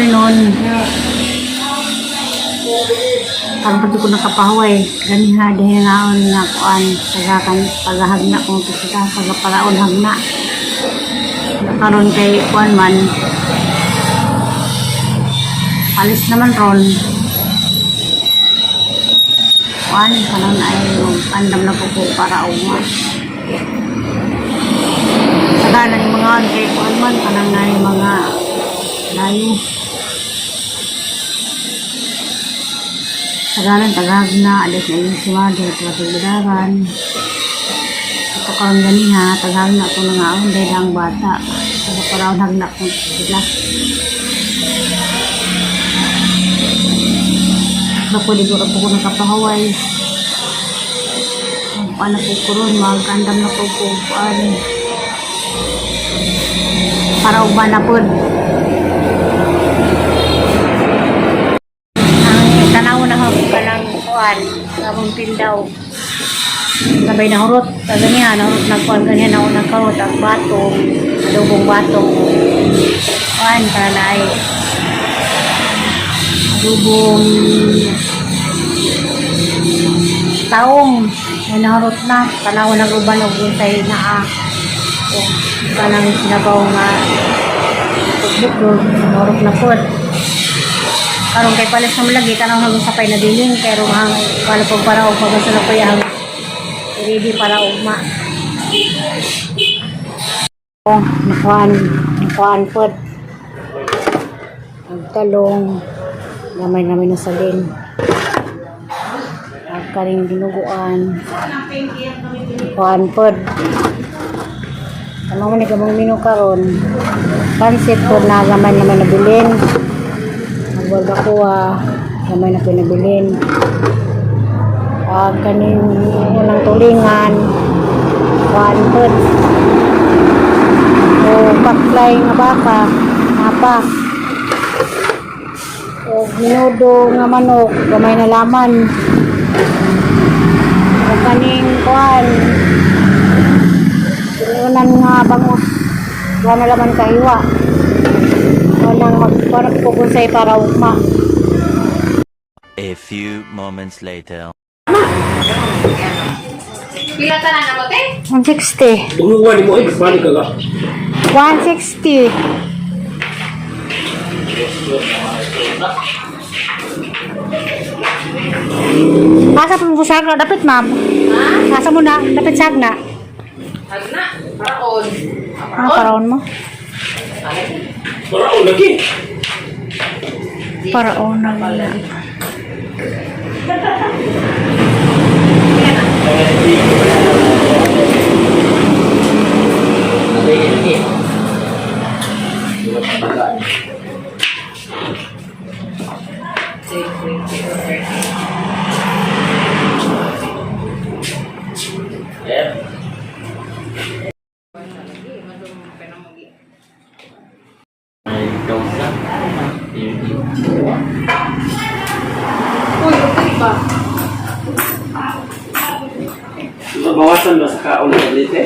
Afternoon. Karon pa ko nakapahuway. Ganiha dahil naon nga kuan tagakan pagahagna kung kita pagaparaon hagna. Karon kay kuan man alis naman ron. Kuan kanon ay andam na po ko para ugma. Tagalan yung mga kay kuan man kanang na yung mga layo. Tagalan tagag na alis na yung si mother tuwag. Ito karon ganiha tagag na ito nga ang dahil ang bata. Sa paraon hagna kung sila. Ako di ko po ko nakapahaway. Ang paano po ko ron, magandam na po ko kuan. Para ugma na po. Ang tanaw na ako kanang kuan, among pindaw. Sabay na hurot, ganiya, nahurot na kuan, ganiya na unang karot, ang batong, adobong batong, kuan, para na ay adobong taong, ay nahurot na, tanaw ng uban og unsay naa. O, kanang sinabaw nga tugbok, nahurot na pod. Karon kay palis na malagi, tanaw hanggang sa pay nabiling, pero ang wala pag para og pagasa na ang ready para ugma. Oh, nakuhaan, nakuhaan pod. Nagtalong, gamay namin na salin. Nagkaring dinuguan. Nakuhaan pod. Ano man ni menu karon? Pansit pod na gamay naman nabilin. Nagbarbacoa, gamay na pinabilin. Ag kaning unang tulingan, kuan pod. O paklay nga baka, napa. O minudo nga manok, gamay na laman. O kaning kuan, unan nga bangus, duha na laman kahiwa. Walang magparang pupunsay para ugma. A few moments later. Pila tanan na mo, te? 160. Bunguan ni mo ay balik ka ka. 160. Asa po mo sagna? Dapat, ma'am. Ha? Asa mo na? Dapat sagna. Hagna. Paraon. Ah, paraon mo? Paraon lagi. Paraon na wala. Uy, okay ba? Mabawasan ba sa kaon ng tablete?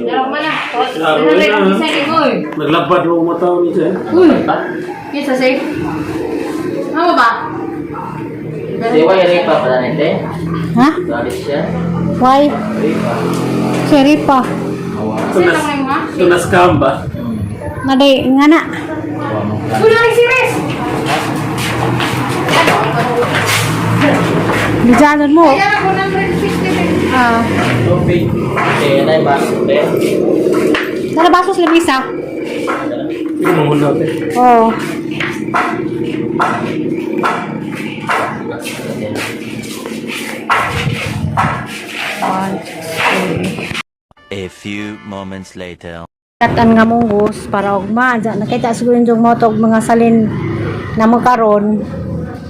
Darong man na. Laro Dala na. yung isa ni mo, eh. Naglabad mo mataw nito eh. Uy. Kinsa safe? Ano ba? Dewa yung ripa pala nite. Ha? Galit siya. Why? Ripa. Cherry pa. Sino lang mo, ha? Ito na scam ba? Naday, nga na. Uy, nari si Riz! Bijanon mo. Kaya na, 160. Ah. Tubig. Eh, na yung baso te. Nalabasos lamisa. Ito mo muna te. Oo. One, two, A few moments later. Katan nga munggos para ugma. Diyan, nakita siguro yung motog mga salin na mo karon.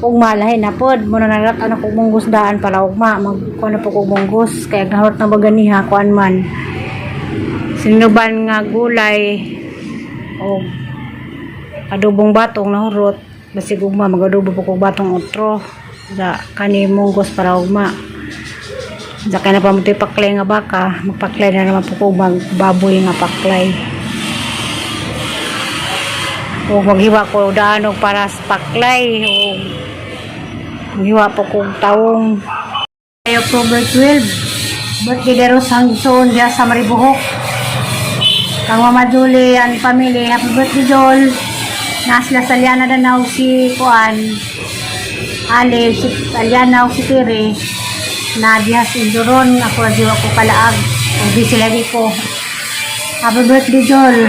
Ugma lahi na pod. Muna nalat anak og munggos daan para ugma. Mag kuan na po kog munggos kay nahurot na baganiha kuan man. Sinuban nga gulay og adobong batong nahurot. Basig ugma magadobo po kog batong otro. Sa kani munggos para ugma. Saka na pa mo paklay nga baka, magpaklay na naman po ko baboy nga paklay. O maghiwa ko daan og para sa paklay o maghiwa po kog tawong. Ay, October 12, birthday dero sa Hangson diya sa Maribohok. Kang Mama Julie and family, happy birthday, Jol. Nasla sa Liana Danao si Kuan, Ali, si Aliana o si Pire, na diha sa Induron, ako ra ko kalaag, o di sila di ko. Happy birthday, Jol.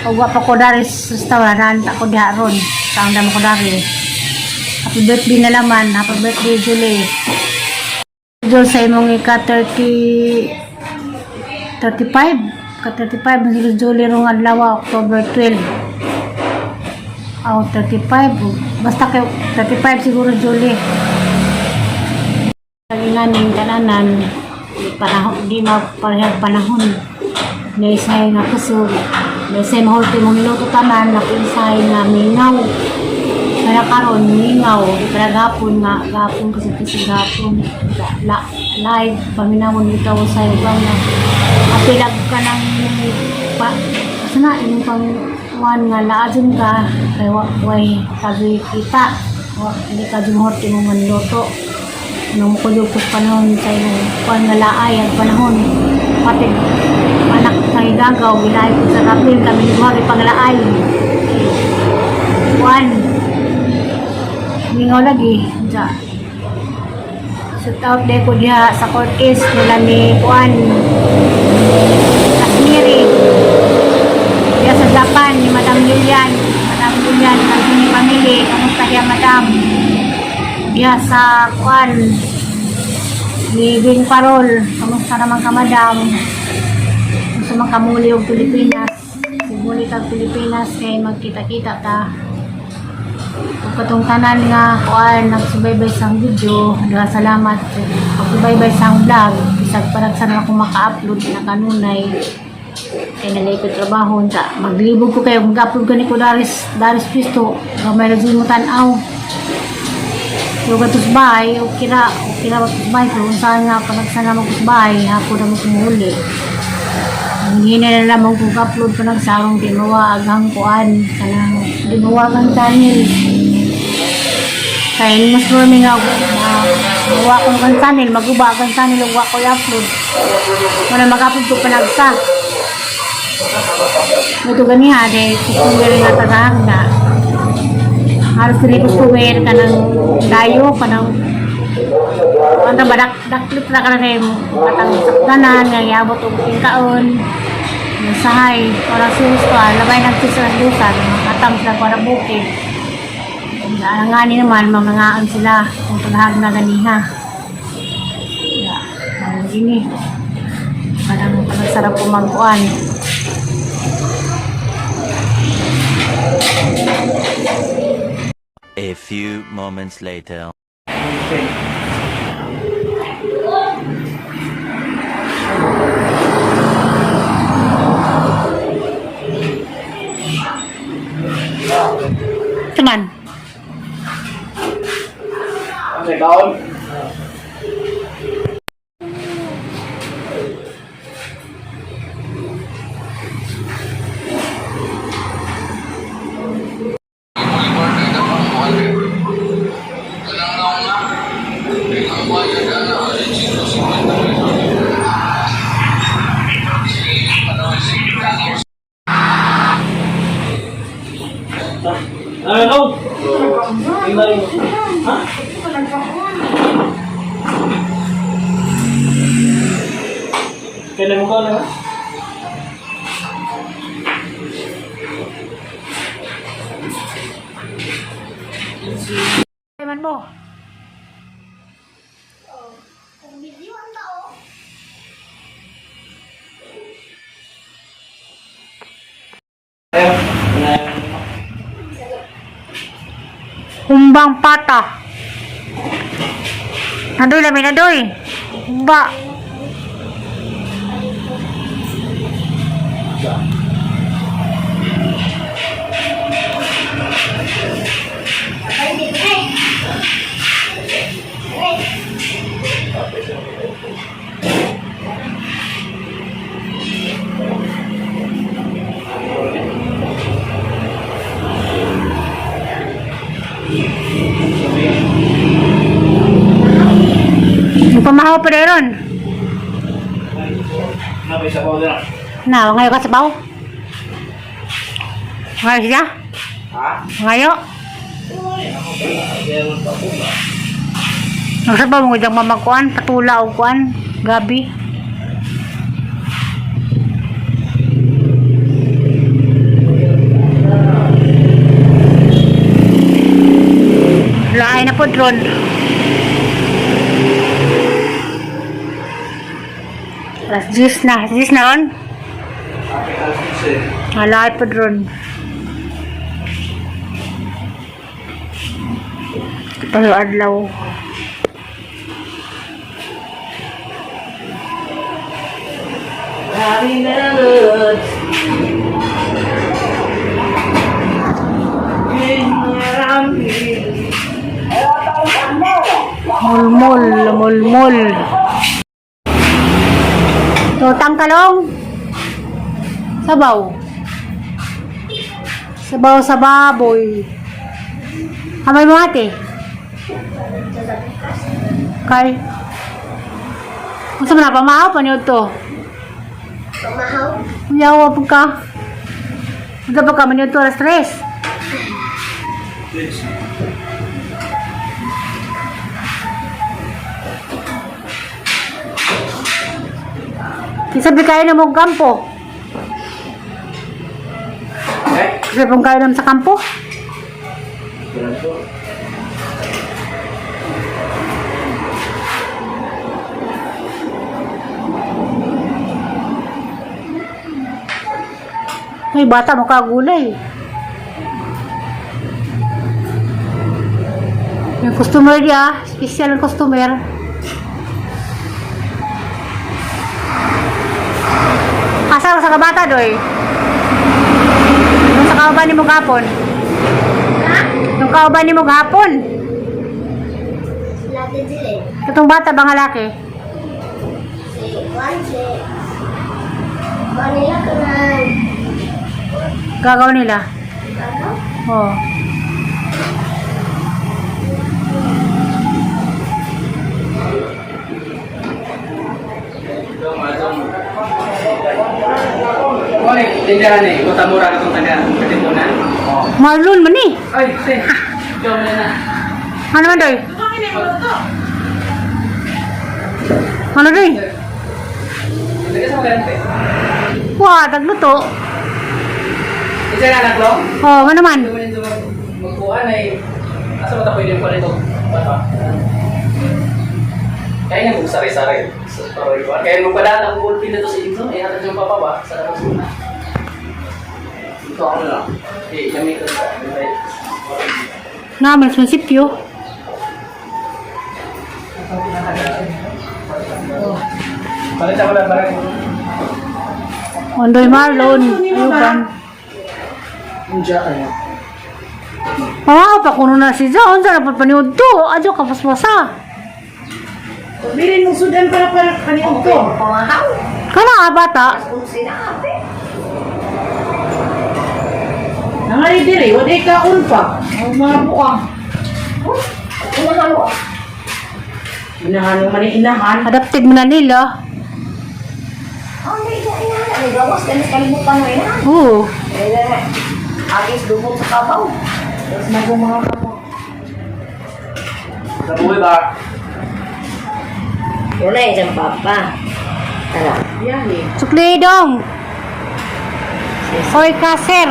O wa pa ko dari sa restaurant, ako diha ron. Sa ang damo ko dari. Happy birthday na laman. Happy birthday, Julie. Jol, sa imong ika 30, 35. Ka 35, ang si Julie rong adlaw, October 12. Oh, 35. Basta kay 35 siguro, Julie. Kalinganing kananan, panahon, di maparehag panahon. Naisay nga kusog. Naisay mahulti mong niluto tanan, nakuisay nga mingaw. Kaya karon mingaw, para gapon nga, gapon kasi kasi gapon. La, live, paminawon bitaw sa ibang na. Apilag ka ng pa, asa na, imong pang kuan nga laadon ka, kay wa, way tabi kita. Wa, hindi ka jumhorti mong manluto nung kuyog ko panahon sa imong kuan nga laay ang panahon pati anak sa gagaw gilaay ko sa kapin kami ni Juan panglaay kuan mingaw lagi ja. Shout out day ko diha sa Cortez nila ni kuan Kasmiri diha sa Japan ni Madam Lilian. Madam Lilian ang inyong family, kamusta diha, Madam? Diha sa kuan ni Bing Parol, kamusta naman ka, madam? Gusto man kamuli og Pilipinas, muli kag Pilipinas kay magkita-kita ta. Ug katong tanan nga kuan nagsubaybay sa akong video, daghang salamat pagsubaybay sa akong vlog. Bisag paragsan ako maka-upload na kanunay kay nalay ko trabaho ta, maglibog ko kayo mag-upload gani ko daris daris pisto gamay ra jud mo tan-aw. So katus bahay, okay ra katus bahay, pero unsa nga panagsana mo katus bahay, hapon na mo kumuhuli. Ang hina na lamang kung upload pa ng sarong di mawaag ang kuan, kanang di mawaag ang channel. Kaya mas marami nga, mawa ko ang channel, maguba ang channel, ug wa ko i-upload. Wala mag-upload ko panagsa. Ito ganiha, dahil customer nga tagahagda. Halos dili customer ka ng dayo, ka ng ano ba, daklip na ka na kayo katang sakdanan, nga iabot og tingkaon. Sahay, para sus ko, labay ng sa lusan, katam sila para bukid. Nga ni naman, mamangaan sila kung tagahag na ganiha. Ya, ang gini. Parang sarap kumagkuan. A few moments later. Teman. Ano kaon? Ano? Tingnan mo. Ha? Kailan mo ka na? Man mo. Humbang pata. Nandoy lami nandoy. Humba. Pamahaw pa ron. Napay sa powder. Na, ngayo ka sabaw? Ngayo siya? Ha? Ngayo? Meron pa po ba? Ang sabaw mo idang mamakuan, patula o kuan, gabi. Laay na po drone. Alas 10 na. 10 na ron? Apit alas 15. Laay po drone. Pero adlaw. Mulmul, mulmul. Totang kalong. Sabaw. Sabaw sa baboy. Amay mo ate. Kay. Unsa man na pamahaw pa niyo to? Pamahaw. Yawa po ka. Unsa pa ka man to alas 3. Please. Kinsa bi kayo na mo kampo? Eh? Kinsa pong kayo naman sa kampo? Wala po. May bata mo kagulay. Yung customer niya, special ang customer. Asa sa kabata doy? Nung sa kauban ni mo gapon? Nung kauban ni mo gapon? Sila Jilin. Itong bata ba nga laki? Si Juan, si Manila ka na. Gagaw nila. Ano? Oo. Oy, tindahan eh. Kutamura ka itong taga Katipunan. Marlon man eh. Ay, te. Ikaw na na. Ano man doy? Ano doy? Hindi ka sa magante. Wah, tagluto. Isa na anak lo? Oh, ano man? Hindi mo nito magkuha na eh. Asa mo ta pwede yung palito? Bata. Kaya nga kung sari-sari. Sa paroy ko. Kaya mo pala ang gulpin na to sa inyo. Eh, hatad yung papa ba? Sa labas mo na. Ito ako na lang. Eh, kami ito sa. Naman sa munisipyo. Palit ako lang, parang. Ondoy Marlon. Ayuban. Unja kayo. Ah, pakuno na si John. Sana pa paniod to. Adyo ka paswasa. Bilin mong sudan para para paniod to. Pamahaw. Kana ah, bata. Kung sinabi. Nangari diri, wala kaon pa. Ang mga buka. Inahan mo. Inahan mo man ang inahan. Adapted mo na nila. Oh, hindi ka inahan. May gawas ka na kalimutan mo inahan. Oo. Eh, eh, agis dubog sa kabaw. Tapos mga kamo. Sa buhay ba? Wala isang papa. Tara. Biyahe. Sukli dong. Hoy kaser.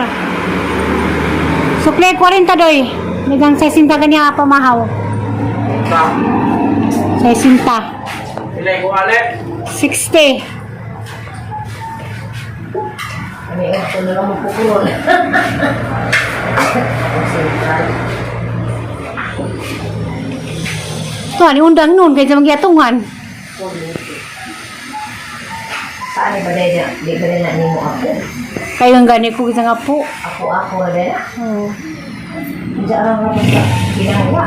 Sukli 40 doy. Megang 60 kanya pamahaw. Ba? 60. Ilay ko alek. 60. Ano yung ako na lang magpukulon. Ito, ani undang nun kaysa magyatungan. Saan ba dahil di ba na nimo ako? Kayo ang gani ko kita nga po. Ako ako na. Oo. Diyan ang mga basta ginagawa.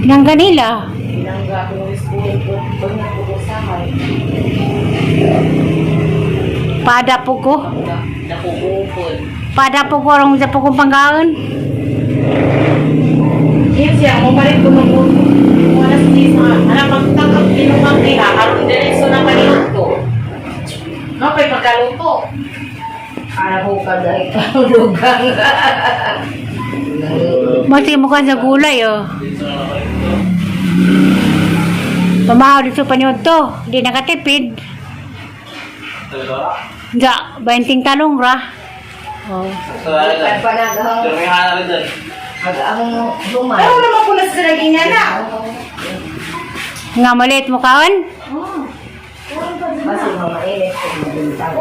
Nang ganila. Pinangga ko ng school ko. Pag nagpupusahay. Pada po ko. Nakukupon. Pada po ko rong sa po kong panggaon. Yan siya, mo palit ko mag Alas 10 mga anak magtakap tinumang diha aron diretso na paniudto. No pay pagkaluto. Para ko ka dahil kalugang. Mati mo sa gulay, oh. Pamahaw dito paniod to. Di nakatipid. Talaga? Ja, 20 talong ra. Oh. Sa Panagahang, Pero may hanap rin doon. mag-ang humay. Pero naman po na sila niya na. Nga maliit mo kaon? Kasi mamailit kung mabintang.